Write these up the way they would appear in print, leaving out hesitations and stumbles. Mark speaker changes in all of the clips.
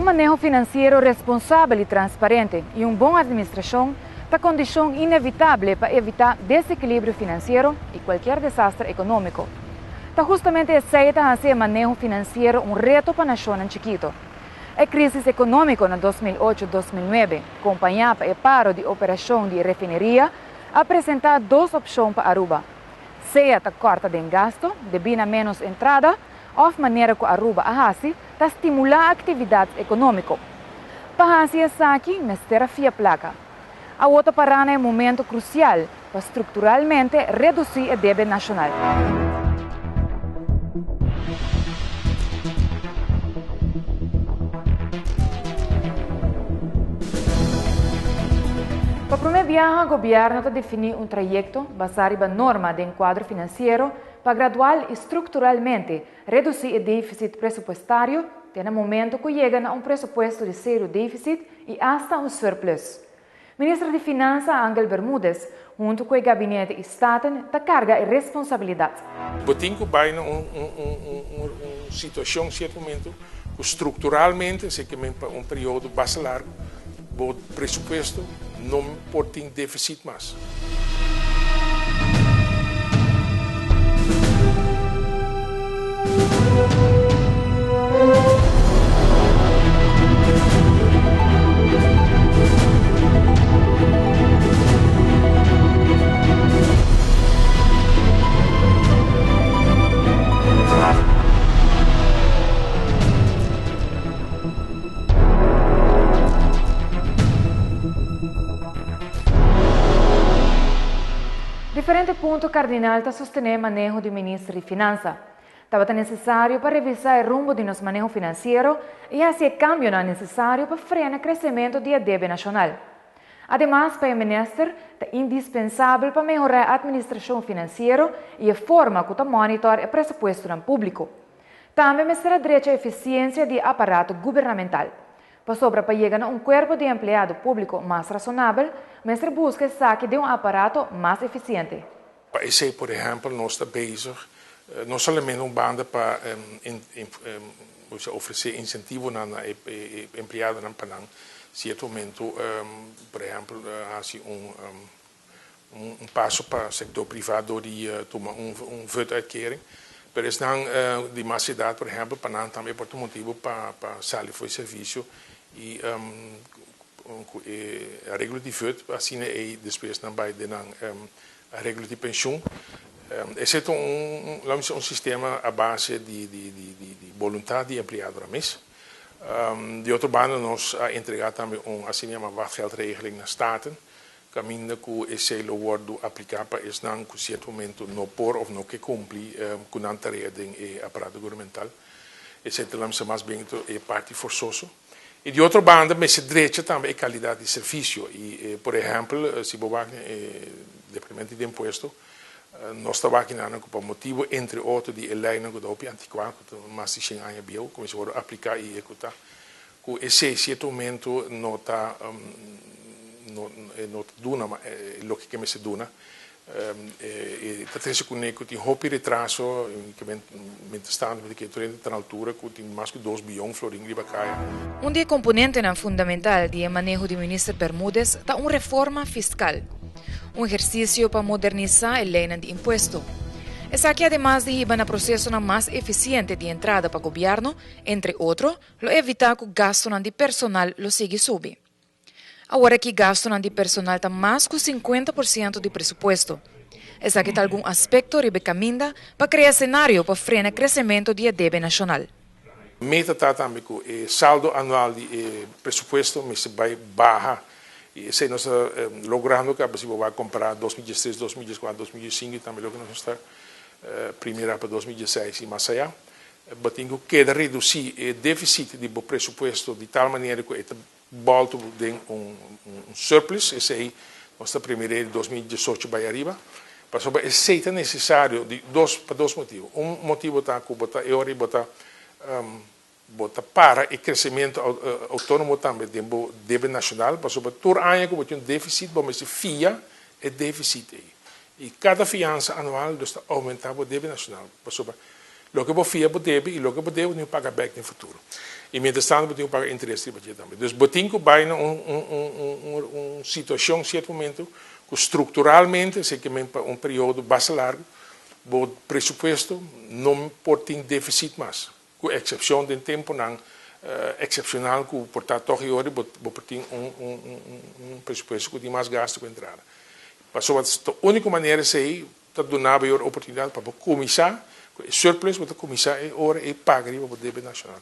Speaker 1: maneho finansiero responsabel i transparente i un bon atministrashon ta kondishon inevitable pa evitá desekilibrio finansiero i kualkier desaster ekonómiko. Ta hustamente esei ta hasi e maneho finansiero un reto pa nashonnan chikito. E krísis ekonómiko na 2008, 2009, kompañá pa e paro di operashon di e refineria, a presentá dos opshon pa Aruba, sea ta kòrta den gasto debí na ménos entrada òf manera ku Aruba a hasi ta stimulá aktividat ekonómiko. Pa hasi esaki mester a fia plaka. Awor ta pará na e momento krusial pa strukturalmente redusí e debe nashonal. Pa promé biaha gobièrnu ta definí un trayekto basá riba norma den kuadro finansiero pa gradual i strukturalmente redusí e défisit presupuestario te na momento ku yega na un presupuesto di seru défisit i asta un surplus. Minister di Finansa Angel Bermudez huntu ku e gabinete i Staten ta karga e responsabilidat.
Speaker 2: Bo tin ku bai na un un situashon sierto momento ku strukturalmente, esei ke men pa un periodo basta largu, bo presupuesto no por tin defisit mas.
Speaker 1: Diferente punto kardinal ta sostené maneho di Minister di Finansa. Tabata nesesario pa revisá e rumbo di nos maneho finansiero i hasi e kambionan nesesario pa frena kresementu di e debe nashonal. Ademas, pa e minister, ta indispensabel pa mehorá e atministrashon finansiero i e forma ku ta monitor e presupuestonan públiko. Tambe mester a drecha efisiensia di e aparato gubernamental. Pasobra pa yega na un kuerpo di empleado públiko mas rasonabel, mester buska esaki den un aparato mas efisiente.
Speaker 2: Pa esei, por ehèmpel, nos ta bezig no solamente un banda pa ofresé insentivonan na e empleadonan pa nan sierto momento, por ehèmpel, hasi un paso pa sektor privá dor di tuma un VUT-uitkering. Pero esnan di mas edat, por ehèmpel, pa nan tambe por ta un motibu pa sali for e servisio i Ku e areglo di vut, asina ei despues nan bai den nan areglo di penshun. Esei ta un, laat mi bisa, un sistema a base di di boluntat di empleadonan mes. Di otro banda nos a entrega tambe un asina yama wachtgeldregeling na Staten, kaminda ku esei lo wòrdu apliká pa esnan ku sierto momento no por òf no ke kumpli ku nan tarea den e aparato gubernamental. Esei ta laat mi bisa mas bien e parti forsoso. I di otro banda mester drecha tambe e kalidat di servisio. I por ehèmpel si bo wak den e departamento di impuesto nos ta wak nan ku pa motibu entre otro di e leinan ku ta hopi antikuá ku ta mas di shen aña bieu ku mester wòrdu apliká i ehekutá ku esei sierto momento no ta no ta duna loke ke mester duna. E ta trese kuné ku tin hopi retraso, mientrastanto mi ta kere tur hende ta na altura ku tin mas ku dos biyon florin riba kaya.
Speaker 1: Un di e komponentenan fundamental di e maneho di Minister Bermudez ta un reforma fiskal, un ehersisio pa modernisá e leinan di impuesto. Esaki ademas di hiba na prosesonan mas efisiente di entrada pa gobièrnu, entre otro, lo evitá ku gastunan di personal lo sigui subi. Awor aki gastunan di personal ta mas ku 50% di presupuesto. Esaki ta algun aspekto riba e kaminda pa krea senario pa frena kresementu di e debe nashonal.
Speaker 2: Meta ta tambe ku e saldo anual di e presupuesto mester bai baha i esei nos ta logrando kaba si bo bai kompará 2013, 2014, 2015 i tambe loke nos ta primera pa 2016 i mas ayá. Bo tin ku keda redusí e defisit di bo presupuesto di tal manera ku e ta Bolto den un surplus, esei nos ta primir'é di 2018 bai ariba, pasobra esei ta nesesario di dos pa dos motibu. Un motibu ta ku bo ta e ora ei bo ta bo ta para e kresementu outónomo tambe den bo debe nashonal, pasobra tur aña ku bo tin un defisit bo mester fia e defisit ei. I kada fiansa anual dus ta oumentá bo debe nashonal, pasobra. Loke bo fia bo debe i loke bo debe bo tin ku paga bèk den futuro. I mientrastantu bo tin ku paga interes riba dje tambe. Dus bo tin ku bai na un un un un situashon sierto momento ku strukturalmente, esei ke men pa un periodo basta largu, bo presupuesto no por tin defisit mas, ku eksepshon den tempunan eksepshonal ku por ta tòg i ora bo por tin un un un presupuesto ku tin mas gastu ku entrada. Pasobra ta úniko manera esei ta duna bo e ora oportunidat pa bo kuminsá ku e surplus, bo ta kuminsá e ora ei paga riba bo debe nashonal.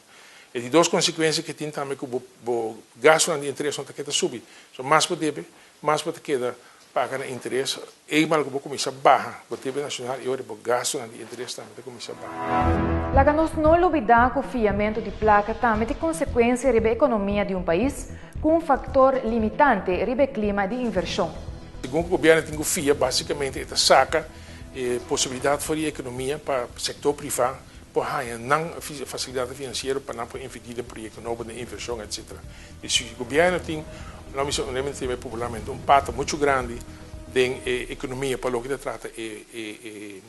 Speaker 2: E di dos konsekuensia ke tin tambe ku bo bo gastunan di interes no ta keda subi. So mas bo debe, mas bo ta keda paga na interes. Eenmaal ku bo kuminsá baha bo debe nashonal e ora bo gastunan di interes tambe ta kuminsá baha.
Speaker 1: Laga nos no lubidá ku fiamentu di plaka tambe tin konsekuensia riba ekonomia di un pais, ku un faktor limitante riba e klima di invershon.
Speaker 2: Segun ku gobièrnu tin ku fia, básikamente e ta saka e posibilidat for di ekonomia pa sektor privá por haña nan fasilidatnan finansiero pa nan por invertí den proyekto nobo, den invershon etsetera. I si gobièrnu tin, lo mi bisa popularmente, un pata muchu grandi den e ekonomia pa loke ta trata e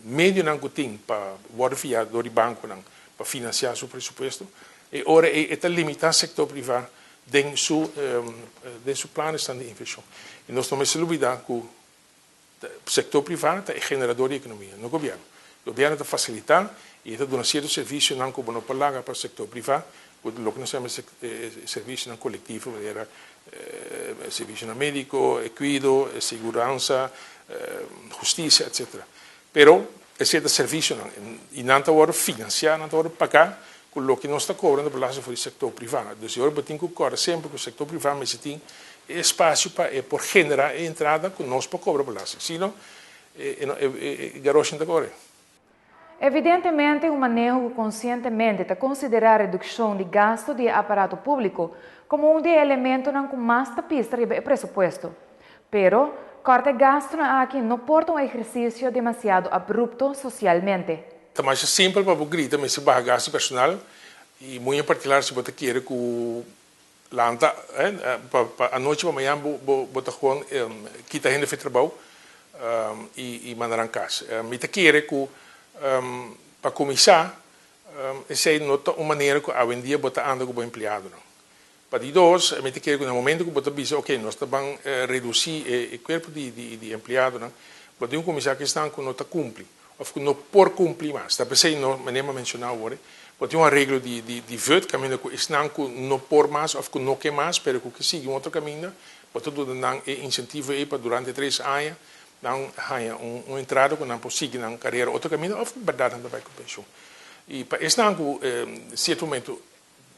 Speaker 2: medionan ku tin pa wòrdu fiá dor di bankonan pa finansiá su presupuesto, e ora ei e ta limitá sektor privá den su den su planesnan di invershon. I nos no mester lubidá ku sektor privá ta e generador di ekonomia, no gobièrnu. Gobièrnu ta fasilitá i e ta duna sierto servisionan ku bo no por laga pa sektor privá, ku loke nos yama servisionan kolektivo manera servisionan médiko, e kuido, e siguransa, hustisia, etsetera. Pero esei ta servisionan i nan ta wòrdu finansiá, nan ta wòrdu pagá ku loke nos ta kobra na belasting for di sektor privá. Dus e ora bo tin ku kòrda semper ku sektor privá mester tin e espasio pa e por generá e entrada ku nos por kobra belasting. Si no, e garoshi no ta kore.
Speaker 1: Evidentemente un maneho ku konsientemente ta konsiderá redukshon di gastu di e aparato públiko komo un di e elementonan ku mas ta pista riba e presupuesto. Pero, kòrta e gastunan aki no por ta un ehersisio demasiado abrupto sosialmente.
Speaker 2: Ta masha simpel pa bo grita mester baha gastu personal y muy en particular si bo ta kere cu lanta pa anochi pa mañan bo bo ta gewoon kita hende for trabou y manda nan cas. Mi ta kere cu pa cuminsa esey no ta un manera cu awendia bo ta anda cu bo empleadonan. Pa di dos, mi ta kere ku na momento ku bo ta bisa, oke, nos ta ban redusí e kuerpo di empleadonan, bo tin ku kuminsá ku esnan ku no ta kumpli òf ku no por kumpli mas. Ta p'esei no, manera mi a menshoná awor, bo tin un areglo di vùt kaminda ku esnan ku no por mas òf ku no ke mas, pero ku ke sigui un otro kaminda, bo ta duna nan e insentivo ei pa durante tres aña nan haña un entrada ku nan por sigui nan karera otro kaminda òf bèrdat nan ta bai ku penshun. I pa esnan ku sierto momento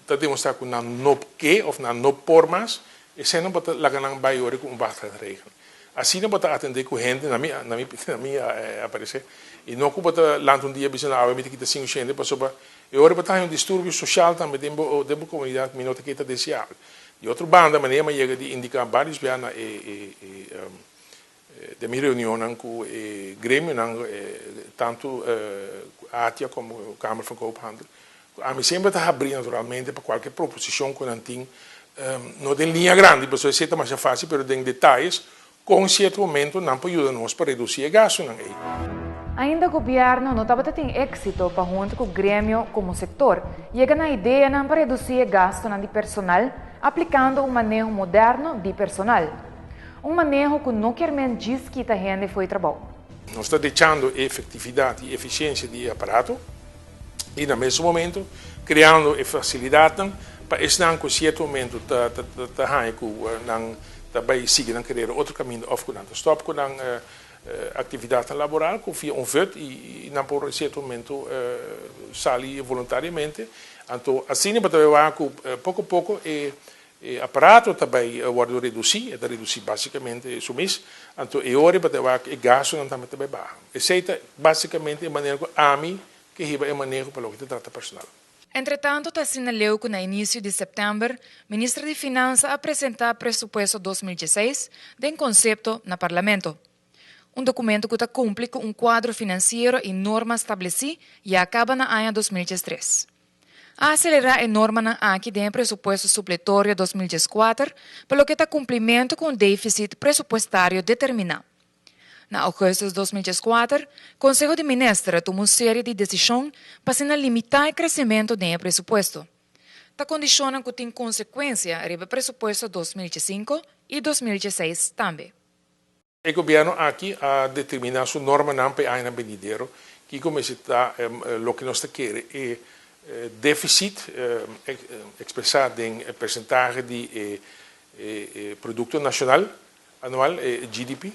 Speaker 2: ta demostrá ku nan no ke òf nan no por mas, esei nan bo ta laga nan bai ora ku un wachtgeldregeling. Asina bo ta atendé ku hende, na mi na mi na mi aparesé, i no ku bo ta lanta un dia bisa nan awe mi ta kita sinku shende pasobra e ora bo ta haña un disturbio sosial tambe den bo den bo komunidat mi no ta ke ta deseabel. Di otro banda manera mi a yega di indiká vários bia na e e e Den mi reunionnan ku e gremionan, tantu ATIA komo Kamer van Koophandel, ku ami semper ta habrí naturalmente pa kualke proposishon ku nan tin, no den liña grandi, pasobra esei ta masha fásil, pero den detayes, kon sierto momento nan por yuda nos pa redusí e gastunan ei.
Speaker 1: Ainda gobièrnu no tabata tin éksito pa huntu ku gremio komo sektor yega na ideanan pa redusí e gastunan di personal aplikando un maneho moderno di personal. Un maneho ku no kier men djis kita hende fo'i trabou.
Speaker 2: Nos ta dechando e efektividat i efisiensia di e aparato i na mesun momento kreando e fasilidatnan pa esnan ku sierto momento ta ta haña ku nan ta bai sigui nan karera otro kaminda òf ku nan ta stòp ku nan aktividatnan laboral ku via un vùt i nan por sierto momento sali voluntariamente. Anto asina bo ta bai wak ku poko poko e E aparato ta bai wòrdu redusí, e ta redusí básikamente su mes, anto e ora bo ta wak e gastunan tambe ta bai baha. Esei ta básikamente e manera ku ami ke hiba e maneho pa loke ta trata personal.
Speaker 1: Entretanto ta asina leu ku na inisio di sèptèmber Minister di Finansa a presentá presupuesto 2016 den konsepto na Parlamento. Un dokumento ku ta kumpli ku un kuadro finansiero i norma stablesí ya kaba na aña 2013. A aselerá e normanan aki den e presupuesto supletorio 2014 pa loke ta kumplimentu ku un défisit presupuestario determiná. Na augustus 2014, Konseho di Minister a tuma un serie di desishon pa asina limitá e kresementu den e presupuesto. Ta kondishonnan ku tin konsekuensia riba e presupuesto 2005 i 2016 tambe.
Speaker 2: E gobièrnu aki a determiná su normanan pa e añanan benidero, kiko mester ta loke nos ta kere e défisit ekspresá den persentahe di e produkto nashonal anual, e GDP,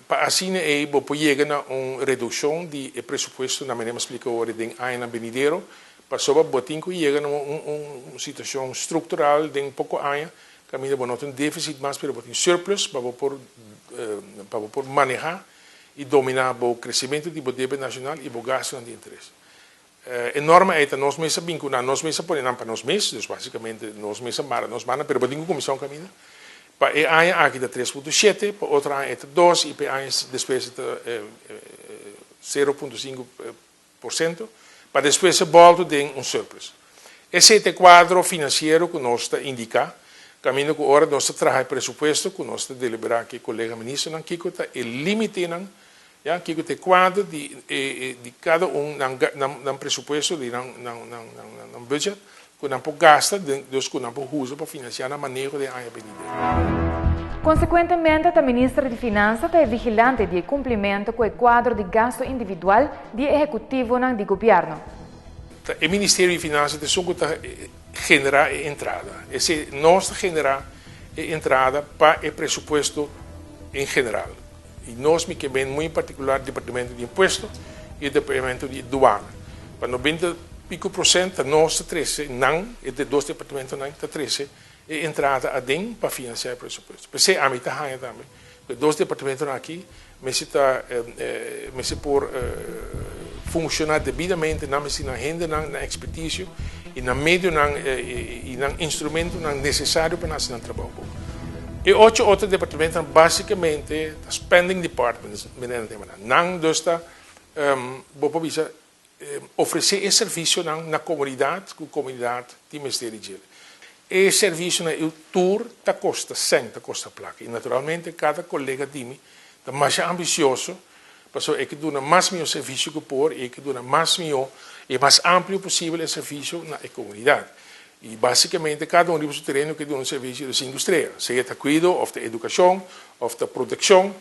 Speaker 2: pa asina ei bo por yega na un redukshon di e presupuesto na manera mi a splika awor den añanan benidero, pasobra bo tin ku yega na un situashon struktural den poko aña kaminda bo no tin défisit mas pero bo tin surplus pa bo por pa bo por manehá i dominá bo kresementu di bo debe nashonal i bo gastunan di interes. E norma ei ta nos mes a bin ku nan, nos mes a pone nan pa nos mes, dus basikamente nos mes a mara nos mannan, pero bo tin ku kuminsá un kaminda. Pa e aña aki ta 3.7, pa otro aña e ta 2 i pa e aña despues e ta 0.5%, pa despues e bòltu den un surplus. Esei ta e kuadro finansiero ku nos ta indiká, kaminda ku ora nos ta traha e presupuesto ku nos ta deliberá ku e kolega ministernan kiko ta e límitenan. Ya, kiko ta e kuadro di e di kada un nan nan nan presupuesto di nan nan nan nan nan budget ku nan por gasta den dus ku nan por usa pa finansiá nan maneho den aña benidero.
Speaker 1: Konsekuentemente ta Minister di Finansa ta e vigilante di e kumplimentu ku e kuadro di gasto individual di e ehekutivonan di gobièrnu.
Speaker 2: Ta e Ministerio di Finansa ta esun ku ta generá e entrada. Esei nos ta generá e entrada pa e presupuesto en general. I nos mi ke ben muy en partikular Departamento di Impuesto i e Departamento di Duana. Pa 90 pico procent ta nos ta trese nan, e de dos departamentonan ta trese e entrada aden pa financia e presupuesto. P'esei ami ta haña tambe ku e dos departamentonan aki mester ta mester por funciona debidamente, nan mester nan hendenan, nan experticio i nan medionan i nan instrumentonan necesario pa nan hasi nan trabou bon. E ocho otro departamentonan basicamente ta spending departments, manera nan ta yama nan. Nan dus ta, bo por bisa, ofrece e servicionan na comunidad cu comunidad tin mester di djele. E servicionan ei tur ta costa cen, ta costa placa. I naturalmente cada colega di mi ta masha ambicioso pasobra e ke duna mas miho servicio cu por i e ke duna mas miho i mas amplio posibel e servicio na e comunidad. I basicamente cada un riba su tereno ke duna un servicio di cinco strea, sea ta cuido of ta educacion of ta proteccion.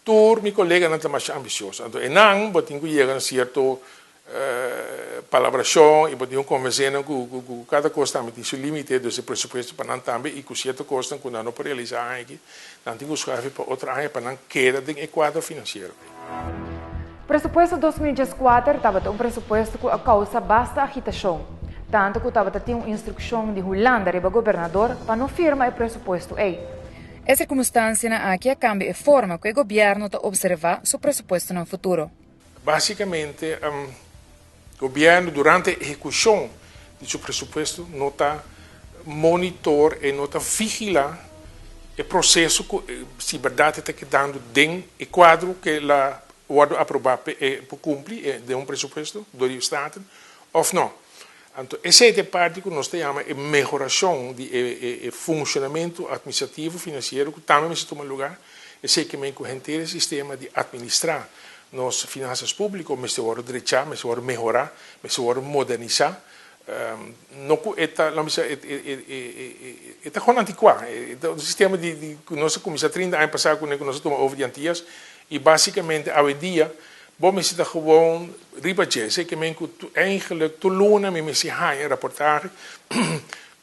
Speaker 2: Tur mi coleganan ta masha ambicioso, anto e nan bo tin cu yega na cierto palabracion y bo tin cu convence nan cu cada cos tambe tin su limite, dus e presupuesto pa nan tambe y cu cierto cosnan cu nan no por realisa aña aki, nan tin cu schuifi pa otro aña pa nan keda den e cuadro financiero ei.
Speaker 1: Presupuesto 2014 tabata un presupuesto cu a causa basta agitacion, tanto cu tabata tin un instruccion di Hulanda riba gobernador pa no firma e presupuesto ei. E sirkunstansianan aki a kambia e forma ku e gobièrnu ta opservá su presupuestonan futuro.
Speaker 2: Básikamente, gobièrnu durante e ehekushon di su presupuesto no ta monitor e no ta vigilá e proseso ku si bèrdat e ta kedando den e kuadro ku el a wòrdu aprobá pa e por kumpli den un presupuesto dor di Staten òf no. Anto esei ta e parti ku nos ta yama e mehorashon di e funshonamentu atministrativo finansiero ku tambe mester tuma lugá. Esei ke men ku henter e sistema di atministrá nos finansas públiko mester wòrdu drechá, mester wòrdu mehorá, mester wòrdu modernisá. No ku e ta, laat mi bisa, e ta gewoon antikuá. E ta un sistema di ku nos a kuminsá 30 aña pasá kuné ku nos a tuma over di Antias i básikamente awendia Bo mester ta gewoon riba dje. Esei ke men ku eigenlijk tur luna mi mester haña raportahe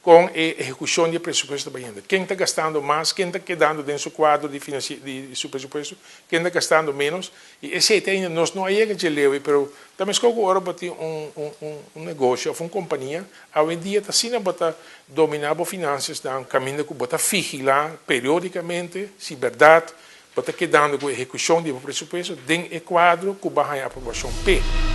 Speaker 2: kon e ehekushon di e presupuesto ta bayendo. Ken ta gastando mas, ken ta kedando den su kuadro di di su presupuesto, ken ta gastando ménos. I esei te ainda nos no a yega dje leu ei, pero ta meskos ku ora bo tin un un negoshi òf un kompania, awendia ta asina bo ta dominá bo finansiasnan kaminda ku bo ta vigilá periódikamente si bèrdat Bo ta kedando ku ehekushon di bo presupuesto den e kuadro ku bo a haña aprobashon p'e.